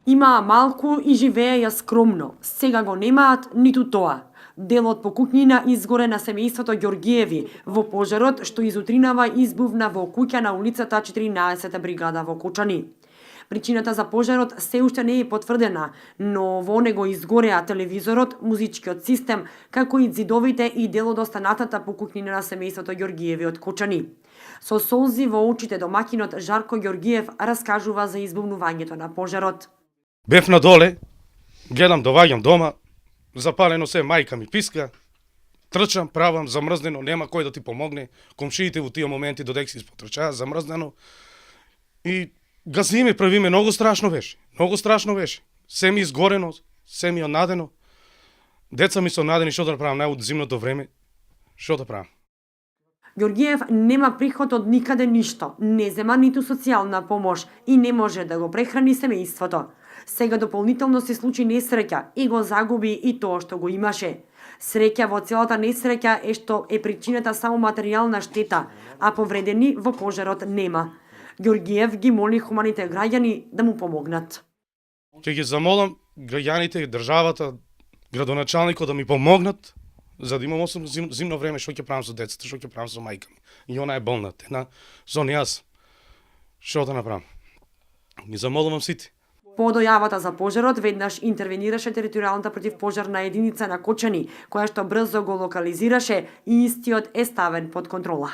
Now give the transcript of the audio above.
Имаа малку и живееја скромно. Сега го немаат ниту тоа. Делот по куќнина изгоре на семејството Ѓоргиеви во пожарот што изутринава избувна во куќа на улицата 14 бригада во Кочани. Причината за пожарот се уште не е потврдена, но во него изгореа телевизорот, музичкиот систем, како и ѕидовите и дел од останатата покукнина на семејството Ѓоргиеви од Кочани. Со солзи во очите домакинот Жарко Ѓоргиев раскажува за избувнувањето на пожарот. Бев надоле, гледам доваѓам дома, запалено се, мајка ми писка, трчам, правам замрзнено, нема кој да ти помогне, комшиите во тие моменти додека се испотрчаа замрзнено и газиме, правиме, многу страшно беше. Се ми изгорено, се ми онадено. Деца ми се онадени, што да правам најуд зимното време, што да правам? Ѓоргиев нема приход од никаде ништо, не зема ниту социјална помош и не може да го прехрани семејството. Сега дополнително се случи несреќа и го загуби и тоа што го имаше. Среќа во целата несреќа е што е причината само материјална штета, а повредени во пожарот нема. Ѓоргиев ги моли хуманите граѓани да му помогнат. Ќе ги замолам граѓаните, државата, градоначалникот да ми помогнат, за да имам зимно време, што ќе правам со децата, што ќе правам со мајка ми. И она е болна, една зон јас. Што да направам? Ги замолувам сите. По дојавата за пожарот, веднаш интервенираше територијалната противпожарна единица на Кочани, која што брзо го локализираше и истиот е ставен под контрола.